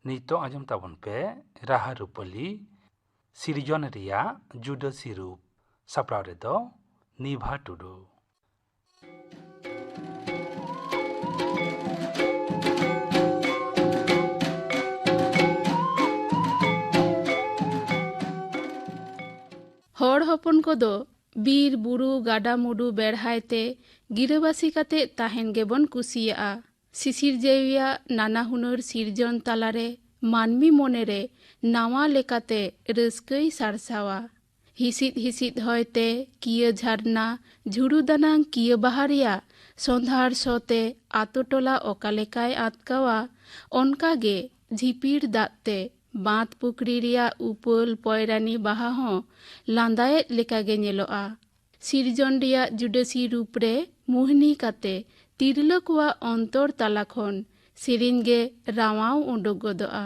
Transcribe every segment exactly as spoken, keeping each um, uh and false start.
ᱱᱤᱛᱚᱜ ᱟᱸᱡᱚᱢ ᱛᱟᱵᱚᱱ ᱯᱮ ᱨᱟᱦᱟ ᱨᱩᱯᱟᱹᱞᱤ, ᱥᱤᱨᱡᱚᱱ ᱨᱮᱭᱟᱜ ᱡᱩᱰᱟᱹᱥᱤ ᱨᱩᱯ᱾ ᱥᱟᱯᱲᱟᱣ ᱨᱮᱫᱚ ᱱᱤᱵᱷᱟ ᱴᱩᱰᱩ᱾ ᱦᱚᱲ ᱦᱚᱯᱚᱱ ᱠᱚᱫᱚ ᱵᱤᱨ, ᱵᱩᱨᱩ, ᱜᱟᱰᱟ, ᱢᱩᱰᱩ ᱵᱮᱲᱦᱟᱭ ᱛᱮ ᱜᱤᱨᱟᱹᱵᱟᱹᱥᱤ ᱠᱟᱛᱮ ᱛᱟᱦᱮᱱ ᱜᱮᱵᱚᱱ ᱠᱩᱥᱤᱭᱟᱜᱼᱟ᱾ ᱥᱤᱥᱤᱨᱡᱟᱹᱣᱤᱭᱟᱜ ᱱᱟᱱᱟ ᱦᱩᱱᱟᱹᱨ ᱥᱤᱨᱡᱚᱱ ᱛᱟᱞᱟᱨᱮ ᱢᱟᱹᱱᱢᱤ ᱢᱚᱱᱮᱨᱮ ᱱᱟᱣᱟ ᱞᱮᱠᱟᱛᱮ ᱨᱟᱹᱥᱠᱟᱹᱭ ᱥᱟᱨᱥᱟᱣᱟ᱾ ᱦᱤᱥᱤᱫ ᱦᱤᱥᱤᱫ ᱦᱚᱭᱛᱮ ᱠᱤᱭᱟᱹ ᱡᱷᱟᱨᱱᱟ, ᱡᱷᱩᱲᱩ ᱫᱟᱱᱟᱝ ᱠᱤᱭᱟᱹ ᱵᱟᱦᱟ ᱨᱮᱭᱟᱜ ᱥᱚᱸᱫᱷᱟᱲ ᱥᱚ ᱛᱮ ᱟᱛᱳ ᱴᱚᱞᱟ ᱚᱠᱟ ᱞᱮᱠᱟᱭ ᱟᱛᱠᱟᱣᱟ, ᱚᱱᱠᱟ ᱜᱮ ᱡᱷᱤᱯᱤᱨ ᱫᱟᱜ ᱛᱮ ᱵᱟᱸᱫᱽ ᱯᱩᱠᱷᱨᱤ ᱨᱮᱭᱟᱜ ᱩᱯᱟᱹᱞ ᱯᱚᱭᱨᱟᱱᱤ ᱵᱟᱦᱟ ᱦᱚᱸ ᱞᱟᱸᱫᱟᱭᱮᱫ ᱞᱮᱠᱟᱜᱮ ᱧᱮᱞᱚᱜᱼᱟ᱾ ᱥᱤᱨᱡᱚᱱ ᱨᱮᱭᱟᱜ ᱡᱩᱰᱟᱹᱥᱤ ᱨᱩᱯ ᱨᱮ ᱢᱩᱦᱱᱤ ᱠᱟᱛᱮ ᱛᱤᱨᱞᱟᱹ ᱠᱚᱣᱟᱜ ᱚᱱᱛᱚᱨ ᱛᱟᱞᱟ ᱠᱷᱚᱱ ᱥᱮᱨᱮᱧ ᱜᱮ ᱨᱟᱶᱟᱣ ᱩᱰᱩᱠ ᱜᱚᱫᱚᱜᱼᱟ᱾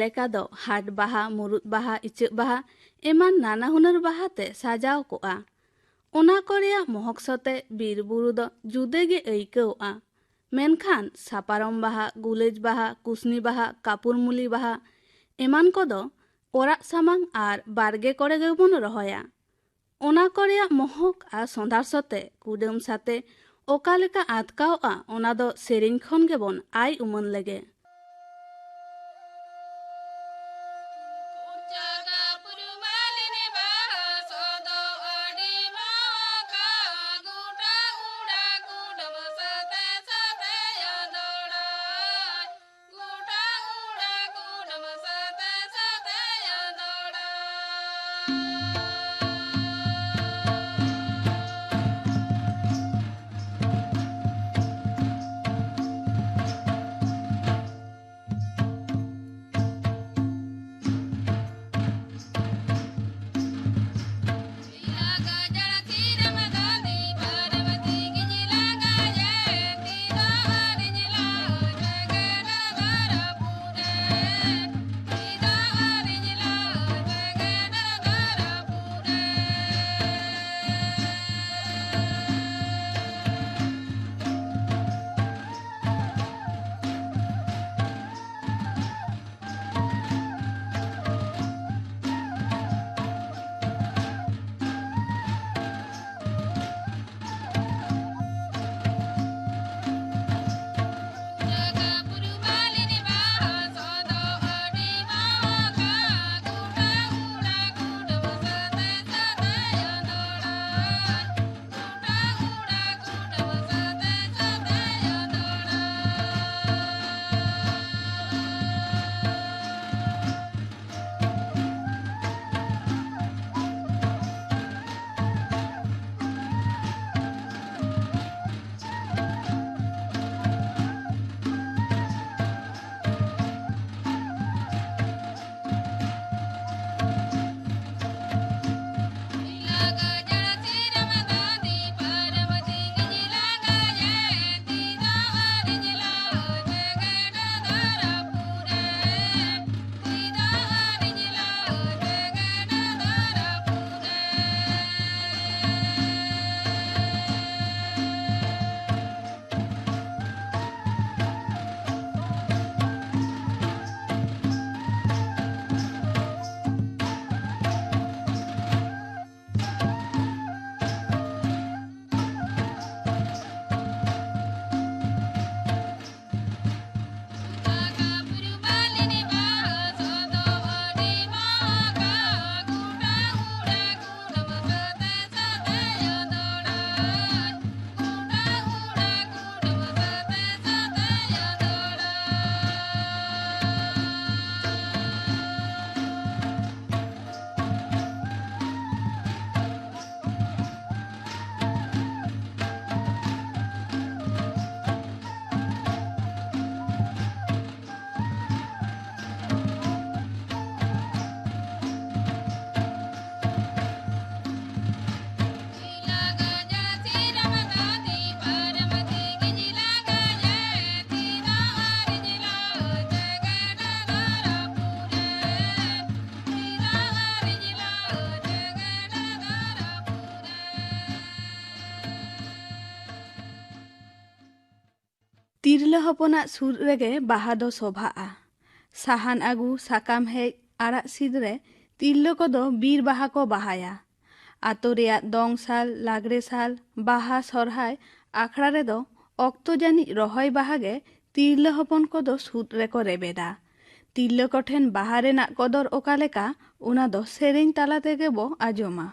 ᱞᱮᱠᱟ ᱫᱚ ᱦᱟᱴ ᱵᱟᱦᱟ, ᱢᱩᱨᱩᱫ ᱵᱟᱦᱟ, ᱤᱪᱟᱹᱜ ᱵᱟᱦᱟ ᱮᱢᱟᱱ ᱱᱟᱱᱟ ᱦᱩᱱᱟᱹᱨ ᱵᱟᱦᱟ ᱛᱮ ᱥᱟᱡᱟᱣ ᱠᱚᱜᱼᱟ᱾ ᱚᱱᱟ ᱠᱚ ᱨᱮᱭᱟᱜ ᱢᱚᱦᱚᱠ ᱥᱚᱛᱮ ᱵᱤᱨ ᱵᱩᱨᱩ ᱫᱚ ᱡᱩᱫᱟᱹ ᱜᱮ ᱟᱹᱭᱠᱟᱹᱣᱜᱼᱟ᱾ ᱢᱮᱱᱠᱷᱟᱱ ᱥᱟᱯᱟᱨᱚᱢ ᱵᱟᱦᱟ, ᱜᱩᱞᱟᱹᱡ ᱵᱟᱦᱟ, ᱠᱩᱥᱱᱤ ᱵᱟᱦᱟ, ᱠᱟᱯᱩᱨᱢᱩᱞᱤ ᱵᱟᱦᱟ ᱮᱢᱟᱱ ᱠᱚᱫᱚ ᱚᱲᱟᱜ ᱥᱟᱢᱟᱝ ᱟᱨ ᱵᱟᱲᱜᱮ ᱠᱚᱨᱮ ᱜᱮᱵᱚᱱ ᱨᱚᱦᱚᱭᱟ᱾ ᱚᱱᱟ ᱠᱚ ᱨᱮᱭᱟᱜ ᱢᱚᱦᱚᱠ ᱟᱨ ᱥᱚᱸᱫᱷᱟᱲ ᱥᱚᱛᱮ ᱠᱩᱰᱟᱹᱢ ᱥᱟᱛᱮ ᱚᱠᱟ ᱞᱮᱠᱟ ᱟᱛᱠᱟᱣᱜᱼᱟ, ᱚᱱᱟ ᱫᱚ ᱥᱮᱨᱮᱧ ᱠᱷᱚᱱ ᱜᱮᱵᱚᱱ ᱟᱭ ᱩᱢᱟᱹᱱ ᱞᱮᱜᱮ᱾ ᱛᱤᱨᱞᱟᱹ ᱦᱚᱯᱚᱱᱟᱜ ᱥᱩᱫ ᱨᱮᱜᱮ ᱵᱟᱦᱟ ᱫᱚ ᱥᱚᱵᱷᱟᱜᱼᱟ᱾ ᱥᱟᱦᱟᱱ ᱟᱹᱜᱩ, ᱥᱟᱠᱟᱢ ᱦᱮᱡ, ᱟᱨᱟᱜ ᱥᱤᱫ ᱨᱮ ᱛᱤᱨᱞᱟᱹ ᱠᱚᱫᱚ ᱵᱤᱨ ᱵᱟᱦᱟ ᱠᱚ ᱵᱟᱦᱟᱭᱟ᱾ ᱟᱛᱳ ᱨᱮᱭᱟᱜ ᱫᱚᱝ ᱥᱟᱞ, ᱞᱟᱜᱽᱲᱮ ᱥᱟᱞ, ᱵᱟᱦᱟ, ᱥᱚᱨᱦᱟᱭ ᱟᱠᱷᱲᱟ ᱨᱮᱫᱚ ᱚᱠᱛᱚ ᱡᱟᱹᱱᱤᱡ ᱨᱚᱦᱚᱭ ᱵᱟᱦᱟ ᱜᱮ ᱛᱤᱨᱞᱟᱹ ᱦᱚᱯᱚᱱ ᱠᱚᱫᱚ ᱥᱩᱫ ᱨᱮᱠᱚ ᱨᱮᱵᱮᱫᱟ᱾ ᱛᱤᱨᱞᱟᱹ ᱠᱚᱴᱷᱮᱱ ᱵᱟᱦᱟ ᱨᱮᱱᱟᱜ ᱠᱚᱫᱚᱨ ᱚᱠᱟ ᱞᱮᱠᱟ, ᱚᱱᱟ ᱫᱚ ᱥᱮᱨᱮᱧ ᱛᱟᱞᱟ ᱛᱮᱜᱮ ᱵᱚ ᱟᱸᱡᱚᱢᱟ᱾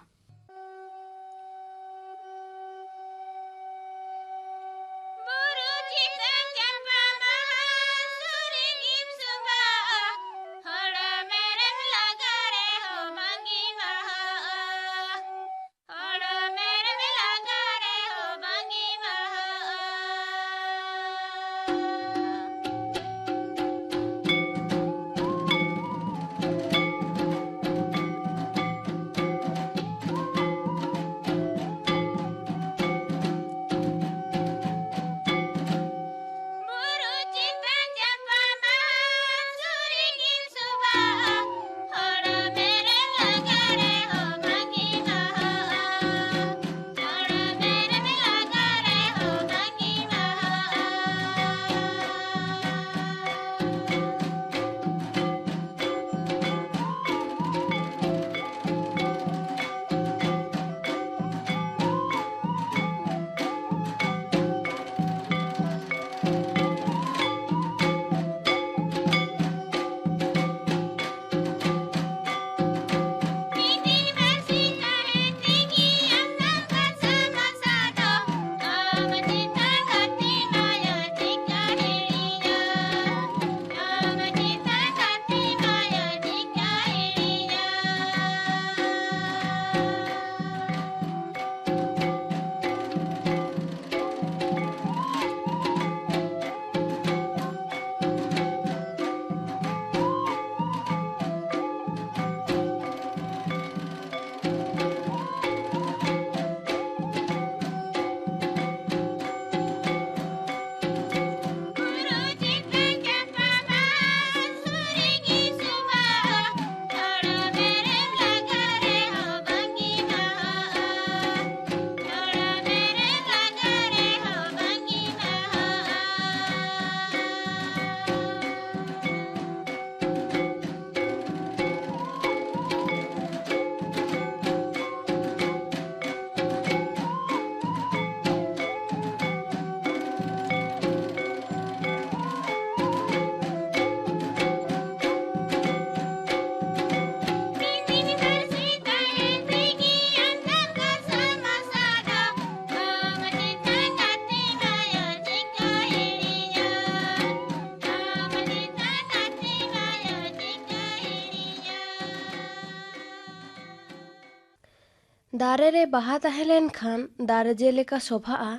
ᱫᱟᱨᱮ ᱨᱮ ᱵᱟᱦᱟ ᱛᱟᱦᱮᱸ ᱞᱮᱱᱠᱷᱟᱱ ᱫᱟᱨᱮ ᱡᱮᱞᱮᱠᱟ ᱥᱚᱵᱷᱟᱜᱼᱟ,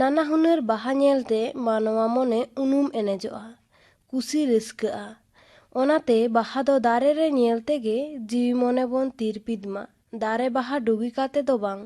ᱱᱟᱱᱟ ᱦᱩᱱᱟᱹᱨ ᱵᱟᱦᱟ ᱧᱮᱞᱛᱮ ᱢᱟᱱᱣᱟ ᱢᱚᱱᱮ ᱩᱱᱩᱢ ᱮᱱᱮᱡᱚᱜᱼᱟ, ᱠᱩᱥᱤ ᱨᱟᱹᱥᱠᱟᱹᱜᱼᱟ᱾ ᱚᱱᱟᱛᱮ ᱵᱟᱦᱟ ᱫᱚ ᱫᱟᱨᱮ ᱨᱮ ᱧᱮᱞ ᱛᱮᱜᱮ ᱡᱤᱣᱤ ᱢᱚᱱᱮ ᱵᱚᱱ ᱛᱤᱨᱯᱤᱫ ᱢᱟ, ᱫᱟᱨᱮ ᱵᱟᱦᱟ ᱰᱩᱜᱤ ᱠᱟᱛᱮ ᱫᱚ ᱵᱟᱝ᱾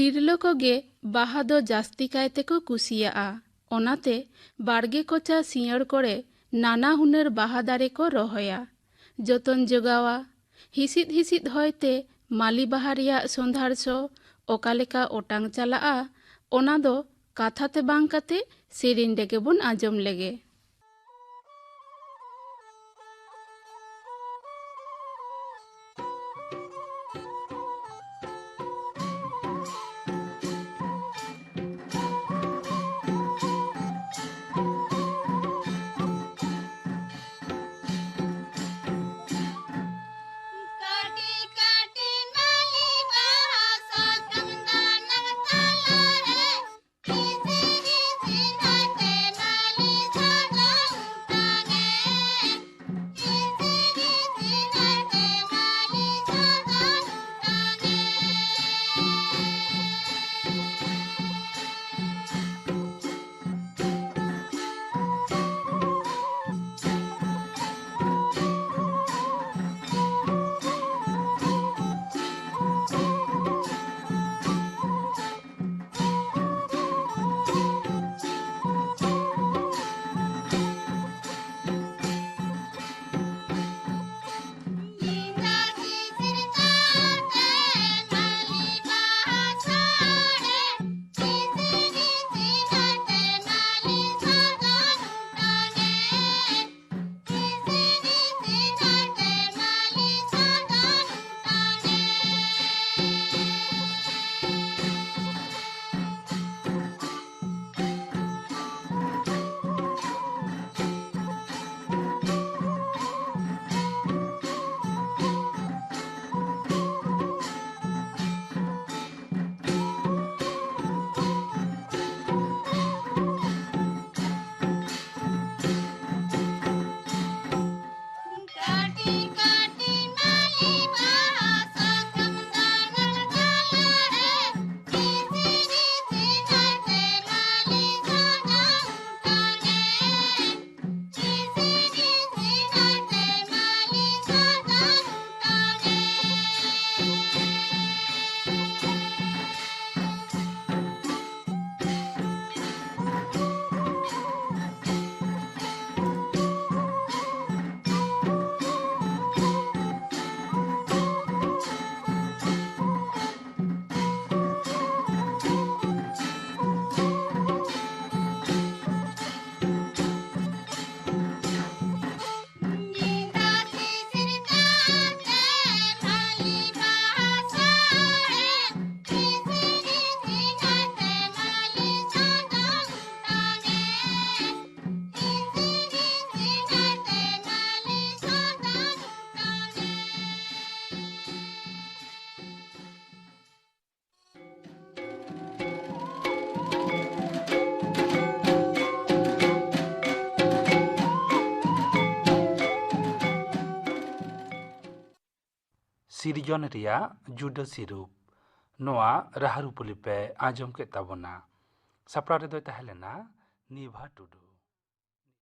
ᱛᱤᱨᱞᱟᱹ ᱠᱚᱜᱮ ᱵᱟᱦᱟ ᱫᱚ ᱡᱟᱹᱥᱛᱤ ᱠᱟᱭ ᱛᱮᱠᱚ ᱠᱩᱥᱤᱭᱟᱜᱼᱟ᱾ ᱚᱱᱟᱛᱮ ᱵᱟᱲᱜᱮ ᱠᱚᱪᱟ ᱥᱤᱭᱟᱹᱲ ᱠᱚᱨᱮ ᱱᱟᱱᱟ ᱦᱩᱱᱟᱹᱨ ᱵᱟᱦᱟ ᱫᱟᱨᱮ ᱠᱚ ᱨᱚᱦᱚᱭᱟ, ᱡᱚᱛᱚᱱ ᱡᱚᱜᱟᱣᱟ᱾ ᱦᱤᱥᱤᱫ ᱦᱤᱥᱤᱫ ᱦᱚᱭᱛᱮ ᱢᱟᱹᱞᱤ ᱵᱟᱦᱟ ᱨᱮᱭᱟᱜ ᱥᱚᱸᱫᱷᱟᱲ ᱥᱚ ᱚᱠᱟ ᱞᱮᱠᱟ ᱚᱴᱟᱝ ᱪᱟᱞᱟᱜᱼᱟ, ᱚᱱᱟ ᱫᱚ ᱠᱟᱛᱷᱟ ᱛᱮ ᱵᱟᱝ ᱠᱟᱛᱮ ᱥᱮᱨᱮᱧ ᱨᱮᱜᱮ ᱵᱚᱱ ᱟᱸᱡᱚᱢ ᱞᱮᱜᱮ᱾ ᱥᱤᱨᱡᱚᱱ ᱨᱮᱭᱟᱜ ᱡᱩᱫᱟᱹ ᱥᱤᱨᱩᱯ᱾ ᱱᱚᱣᱟ ᱨᱟᱦᱟᱨᱩᱯᱩᱞᱤ ᱯᱮ ᱟᱸᱡᱚᱢ ᱠᱮᱫ ᱛᱟᱵᱚᱱᱟ᱾ ᱥᱟᱯᱲᱟᱣ ᱨᱮᱫᱚᱭ ᱛᱟᱦᱮᱸ ᱞᱮᱱᱟ ᱱᱤᱵᱷᱟ ᱴᱩᱰᱩ᱾